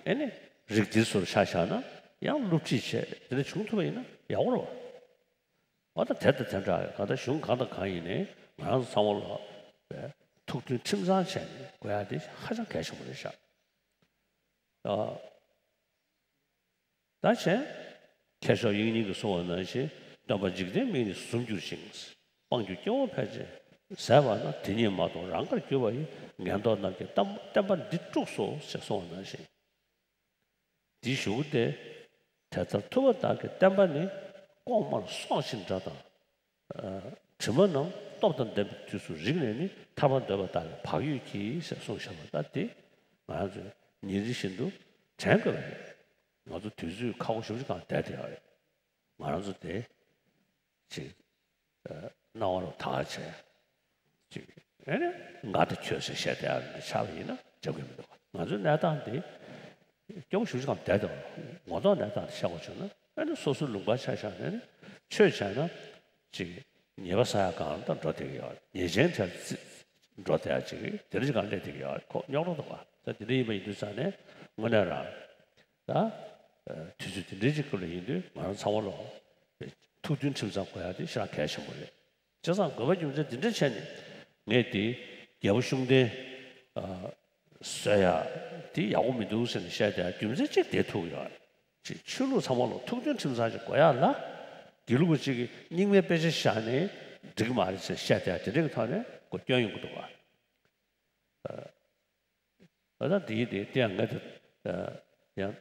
ཨེ་ནི་རིགས་འདིར་སོར་ཆ་བཞག་ན་ཡང་སློབ་ཁྲིད་བྱས་དེ་འདྲ་བྱུང་ཐུབ་པ་ཡིན་ན་ཡག་པོ་རེད་བ། འོ་ད་དེ་དང་དེ་འདྲ་གང་ལྟར་གཞུང་གང་དང་གང་ཡིན་ནའི་ང་རང་ཚོ་ཚང་མ་ལ་ཐུགས་མཐུན་ཁྲིམས་གཙང་བྱས་ནས་དགོས་ཡ་དེ་ཧ་ཅང་གལ་ཆེན་པོ་རེད་ཤག་ད་བྱས། མཁས་མཆོག་དབྱིག་གཉེན་གྱིས་གསུངས་པ་ནང་བཞིན་སྟོན་པ་འཇིག་རྟེན་མིག་ནི་ཟུམ་འགྱུར་ཞིང་། སྤང་གྱུར་སྐྱེ་བོ་ཕལ་ཆེར་ཟད་པ་ན། དེ་ཉིད་མ་གཏོགས་རང་དགར་གྱུར་པ་ཡི། ངན་རྟོག་རྣམས་ཀྱིས་བསྟན་པ་འདི་དཀྲུགས་སོ་ཞེས་གསུངས་པ་ནང་བཞིན། འདིའི་གཞུག་གུ་སྟེ། དེ་ལྟར་ཐུབ་པ་དག་གི་བསྟན་པ་ནི། ལྐོག་མར་སྲོག་བཞིན་འདྲ་དང་། དྲི་མ་རྣམས་སྟོབས་དང་ལྡན་པའི་དུས་སུ་རིག་ནས་ནི་ཐར་པ་འདོད་པ་དག་གི་བག་ཡོད་ཀྱིས་ཞེས་གསུངས་བཞག་པ་ལྟར་ཏེ་ང་ཚོས་ཉིན་རེ་བཞིན་དུ་དྲན་དགོས་པ་རེད། ང་ཚོ་དུས་ཚོད་ཁག་པོ་ཞེ་པོ་ཅིག་སྒང་བསྡད་བསྡད་ཡོད་རེད། ང་རང་ཚོ་དེ་ཅིག་ཨ་སྣང་བ་རུ་དག་བྱས་ཅིག་ཨེ་ནས་ང་དང་ཁྱོད་ཟེར་བཤད་བསྡད་ཡ་ཆགས་པ་ཡིན་ན་འཇབ་ཀྱི་མི་འདུག་ང་ཚོའི་གནས་སྟངས་འདི་སྐྱོ་པོ་ཞེ་པོ་ཅིག་གམ་བསྡད་འདུག་ངོ་ཐོག་གནས་སྟངས་འདི་བཤད་དགོས་བྱུང་ན་ཨེ་ནས་སོ་སོའི་ལུང་པ་ཆ་བཞག་ནས་ནི་ཆོས་བྱས་ན་ཅིག་ཉེས་པ་བསགས་ཡ་སྒང་ལ་འགྲོ་བསྡད་ཀྱི་ཡོད། ཉེས་ཅན་དེར་རྩི་འགྲོ་བསྡད་ཡ་ཅིག་དེ་འདྲ་ཅིག་སྒང་སླེབས་བསྡད་ཀྱི་ཡོད། ཁོ་རྙོག་དྲ་འདུག་ག་ད་དེ་འདྲ་ཡིན་པ་ཡིན་དུས་ཙང་ནས་དངོས་གནས་རང་ད་དུས་ཚོད་དེ་འདྲའི་ཅིག་སྐབས་ལ་ཡིན་དུས་ང་རང་ཚང་མ་ལོ་ཐུགས་མཐུན་ཁྲིམས་གཙང་དགོས་ཡ་དེ་ཞེ་དྲག་གལ་ཆེན་པོ་རེད། བྱས་ཙང་དགོས་པ་རྒྱུ་མཚན་དེ་འདྲ་བྱས་ནས་ངས་དེ་རྒྱལ་པོ་ཤུགས་ལྡན་ཨ་བཟོ་ཡ་དེ་ཡག་པོ་མི་འདུག་ཟེར་ནས་བཤད་བསྡད་ཡ་རྒྱུ་མཚན་གཅིག་དེ་ཐུག་ཡོད་རེད། ཅིག་ཆོས་ལུགས་ཚང་མ་ལ་ཐུགས་མཐུན་ཁྲིམས་གཙང་ཅིག་དགོས་ཡ་ལ་དགེ་ལུགས་པ་གཅིག་གིས་རྙིང་མའི་དཔེ་ཆ་བཞག་ནས་འགྲིག་གི་མ་རེད་ཟེར་བཤད་བསྡད་ཡ་དེ་འདྲ་གི་ཐོག་ནས་ཁོ་སྐྱོན་ཡོང་གི་འདུག་བ། ཨ་ད་དེའི་དེ་དེ་ཡང་ངས་དེ་ཡང་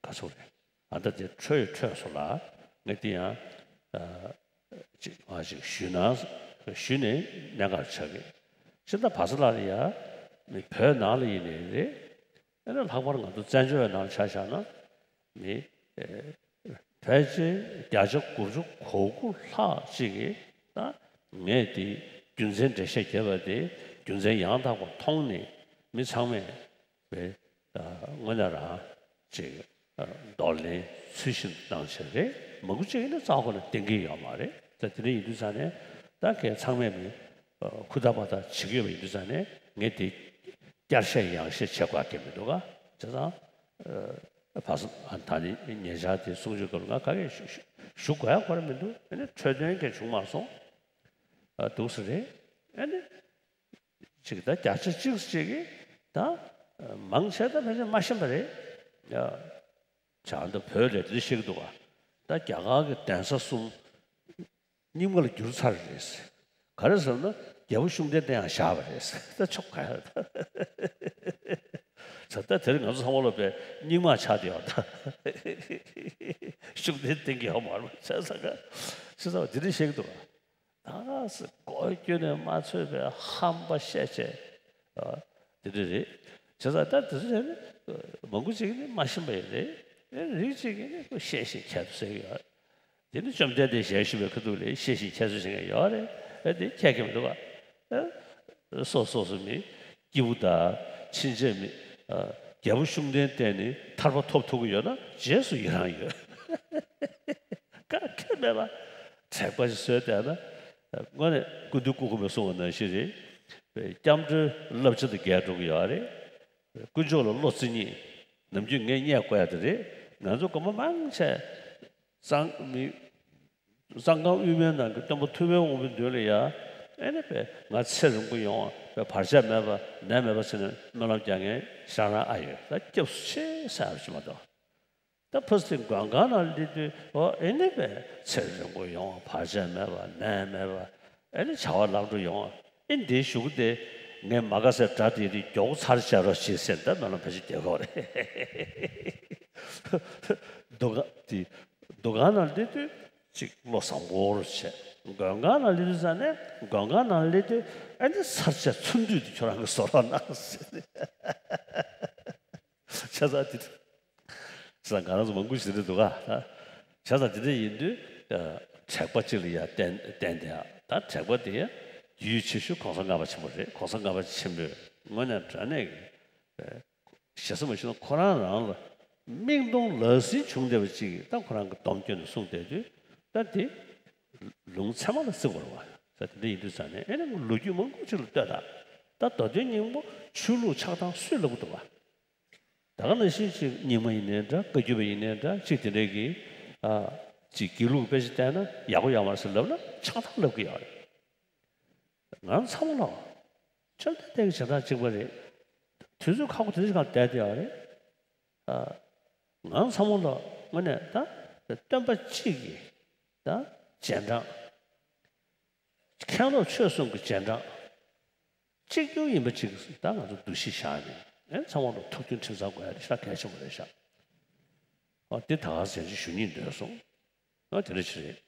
ག་ཚོད་རེད། ཨ་ད་དེ་འཕྲོས་འཕྲོས་སོང་ལ་ངས་དེ་ཡང་ཅིག་ང་ཅིག་ཞུས་ན་ཞུས་ནས་གནད་འགག་ཆགས་ཀྱི། ཕྱི་ཟླ་བ་ས་ལ་ལ་ཡ་མི་བོད་ནང་ལ་ཡིན་ནའི་རེད། ཨ་ནི་ལྷག་པར་ང་ཚོ་བཙན་བྱོལ་བའི་ནང་ཆ་བཞག་ན་མི་ཕལ་ཆེར་བརྒྱ་ཆ་དགུ་བཅུ་གོ་དགུ་ལྷག་ཅིག་གིས་ད་ངས་དེ་རྒྱུ་མཚན་འགྲེལ་བཤད་བརྒྱབ་པ་དེ་རྒྱུ་མཚན་ཡང་དག་པ་མཐོང་ནས་མི་ཚང་མས་པའི་དངོས་གནས་རང་ཅིག་འདོར་ལེན་ཚུལ་བཞིན་གནང་བྱས་རེད། མང་པོ་ཅིག་ནི་རྩ་བ་ཁོ་ན་བསྟེན་གྱི་ཡོད་མ་རེད། ད་དེ་འདྲ་ཡིན་དུས་ཙང་ནས་ད་གས་ཚང་མས་མི་ཧུར་ཐག་པ་ཐག་བྱེད་ཀྱི་ཡོད་པ་ཡིན་དུས་ཙང་ནས་ངས་དེ་བསྐྱར་བཤད་ཡང་བཤད་བྱེད་དགོས་ཀྱི་མི་འདུག་ག་བྱས་ཙང་བ་ས་ད་ནི་ཉེ་ཆར་དེ་གསུང་ཆོས་སྐབས་ལ་ང་ག་གས་ཞུ་ཞུ་དགོས་ཡ་ཁོ་ར་མི་འདུག་ཨ་ནི་འཕྲོས་དོན་གས་བྱུང་མ་སོང་། འདུག་ས་རེད། ཨ་ནི་ཅིག་ད་བརྒྱ་ཆ་གཅིག་ཅིག་གིས་ད་མང་ཆེ་ད་ཕལ་ཆེར་མ་ཤེས་པ་རེད། ཡ། བྱང་ད་བོད་ལས་དེ་ཤེས་ཀྱི་འདུག་ག་ད་རྒྱ་གར་གྱི་གདན་ས་གསུམ་རྙིང་མ་ལ་བསྒྱུར་ཚར་རེད། ག་རེ་ཟེར་ན་རྒྱལ་པོ་ཤུགས་ལྡན་དེ་ཡང་བཞག་པ་རེད། ད་ཆོག་ག་ཡ་ད་ད་དེ་རིང་ང་ཚོ་ཚང་མ་ལོ་པའི་རྙིང་མ་ཆགས་བསྡད་ཡོད་ད། ཤུགས་ལྡན་བསྟེན་གྱི་ཡོད་མ་རེད་བྱས་ཙང་ག་བྱས་ཙང་དེ་འདྲ་ཤེས་ཀྱི་འདུག་ག་ད་སྒོ་བསྐྱོན་ནས་མ་ཚོད་པའི་ཧམ་པ་བཤད་བྱས། ཨ། དེ་འདྲ་རེད། བྱས་ཙང་ད་དེ་ཚོ་ཡང་ནི་མང་པོ་ཅིག་ནི་མ་ཤེས་པ་ཡོད་རེད། ཨེ་རིགས་ཅིག་གིས་ནི་ཤེས་བཞིན་ཁྱད་དུ་གསོད་ཀྱི་ཡོད་རེད། དེ་ནི་བཅོམ་ལྡན་འདས་ཞལ་བཞུགས་པའི་ཁ་ཐུག་ལ་ཤེས་བཞིན་ཁྱད་གསོད་བྱེད་མཁན་ཡོད་རེད། ཨེ་དེ་ཁྱད་ཀྱི་མི་འདུག་ག་ཨེ། སོ་སོ་སོ་མི་སྐྱེས་བུ་དང་ཕྱིན་ཆད་མི་ཨ། རྒྱལ་པོ་ཤུགས་ལྡན་བསྟེན་ནས་ཐར་པ་ཐོབ་ཐུབ་ཀྱི་ཡོད་ན་རྗེས་སུ་ཡི་རང་ཡོད། ཀ་ཁྱད་མེད་པ། དྲེགས་པ་ཞིག་བཟོས་བསྡད་ན། དངོས་གནས་སྐུ་མདུན་སྐུ་གོང་མས་གསུངས་པ་ནང་བཞིན་རེད། སྐྱབས་འགྲོའི་བསླབ་བྱ་དང་འགལ་འགྲོ་གི་ཡོད་རེད། དཀོན་མཆོག་ལ་བློ་རྩེ་ཉེས། ནམ་རྒྱུན་ངས་བརྙས་དགོས་ཡ་དེ་རེད། ང་ཚོ་སྒོར་མོ་མང་ཆེ། གཙང་མི། གཙང་ཁང་དབུས་མའི་ནང་གི་སྟོན་པ་ཐུབ་པའི་དབང་པོའི་མདུན་ལ་ཡ། ཨེ་ནི་པས་ང་ཚེ་རིང་པོ་ཡོང་བ་བར་ཆད་མེད་པ་ནད་མེད་པ་ཟེར་ནས་སྨོན་ལམ་རྒྱག་མཁན་ཤ་རང་ཨ་ཡོད། ད་སྐྱབས་སུ་མཆི་ཟེར་ཡ་ཅིག་མ་གཏོགས། ད་ཕ་སི་ཏི་མགོན་ཁང་ནང་སླེབས་དུས་ཨོ་ཨེ་ནི་པས་ཚེ་རིང་པོ་ཡོང་བ་བར་ཆད་མེད་པ་ནད་མེད་པ་ཨེ་ནི་བྱ་བ་ལམ་འགྲོ་ཡོང་བ་ཨེ་འདིའི་གཞུག་གུ་དེ་ངས་མ་དགའ་སའི་དགྲ་དེ་རིགས་མགྱོགས་ཚར་བྱ་རོགས་བྱེད་ཟེར་ད་སྨོན་ལམ་ཕལ་ཆེར་རྒྱག་གི་རེད། འདུ་ཁང་དེ་འདུ་ཁང་ནང་སླེབས་དུས་ཅིག་བློ་བཟང་པོ་རུ་བྱས། མགོན་ཁང་ནང་སླེབས་དུས་ཙང་ནས་མགོན་ཁང་ནང་སླེབས་དུས་ཨེ་ནི་ཚར་བྱ་ཚུར་འདུས་དེ་ཁྱོད་རང་གི་བཟོ་རོགས་གནང་ཟེར། བྱས་ཙང་དེ་བྱས་ཙང་ང་རང་ཚོ་མང་པོ་ཞིག་རེད་འདུག་ག་ད་བྱས་ཙང་དེ་འདྲ་ཡིན་དུས་དྲེགས་པ་གཅིག་ལ་ཡ་བརྟེན་བརྟེན་ཏེ་ད་དྲེགས་པ་དེ་ཡ་རྒྱུས་ཆེ་ཤོས་གོང་ས་ལྔ་པ་ཆེན་པོ་རེད། གོང་ས་ལྔ་པ་ཆེན་པོས་དངོས་གནས་དྲང་གནས་ཀྱི་ཞེ་ས་མ་ཞུ་ན་ཁོ་རང་རང་ལ་མིག་མཐོང་ལག་ཟིན་བྱུང་བསྡད་པ་གཅིག་གིས་ད་ཁོ་རང་གི་སྡོམ་སྐྱོན་དུ་གསུངས་བསྡད་དུས་ད་དེ་ལུང་ཚད་མ་ལ་བརྩི་དགོས་རེད་བ། ད་དེ་འདྲ་ཡིན་དུས་ཙང་ནས་ཨེ་ནས་ལོ་རྒྱུས་མང་པོ་ཅིག་ལ་ལྟོས་དང་། ད་མདོ་དོན་སྙིང་པོ་ཆོས་ལུགས་ཆགས་སྟངས་སུས་ལབ་ཀྱི་འདུག་བ། ད་ག་ནང་བཞིན་ཅིག་རྙིང་མ་ཡིན་ནའི་འདྲ། བཀའ་བརྒྱུད་པ་ཡིན་ནའི་འདྲ། ཅིག་དེ་འདྲའི་གི་ཨ་ཅིག་དགེ་ལུགས་དཔེ་ཆ་བལྟས་ན་ཡག་པོ་ཡོད་མ་རེད་ཟེར་ལབ་ན་ཆགས་སྟངས་ལབ་ཀྱི་ཡོད་རེད། ང་ཚང་མ་ལ་བཅོམ་ལྡན་འདས་ཀྱི་བྱེ་བྲག་གཅིག་པ་རེད། དུས་ཚོད་ཁག་པོ་དེ་འདྲ་ཞིག་སྒང་བསྡད་བསྡད་ཡོད་རེད། ཨ་ང་ཚང་མ་ལ་དངོས་གནས་ད་སྟོན་པ་གཅིག་གི་ད་རྗེས་འབྲང་། མཁན་སློབ་ཆོས་གསུམ་གྱི་རྗེས་འབྲང་། གཅིག་གྱུར་ཡིན་པ་ཅིག་ད་ང་ཚོ་འདུ་ཤེས་བཞག་ནས་ཨེ་ཚང་མ་ལ་ཐུགས་མཐུན་ཁྲིམས་གཙང་དགོས་ཡ་དེ་ཤ་གལ་ཆེན་པོ་རེད་ཤག་ཨ་དེ་ད་ག་ཟེར་ཅིག་ཞུ་སྙིང་འདོད་སོང་། ཨ་དེ་འདྲ་ཅིག་རེད།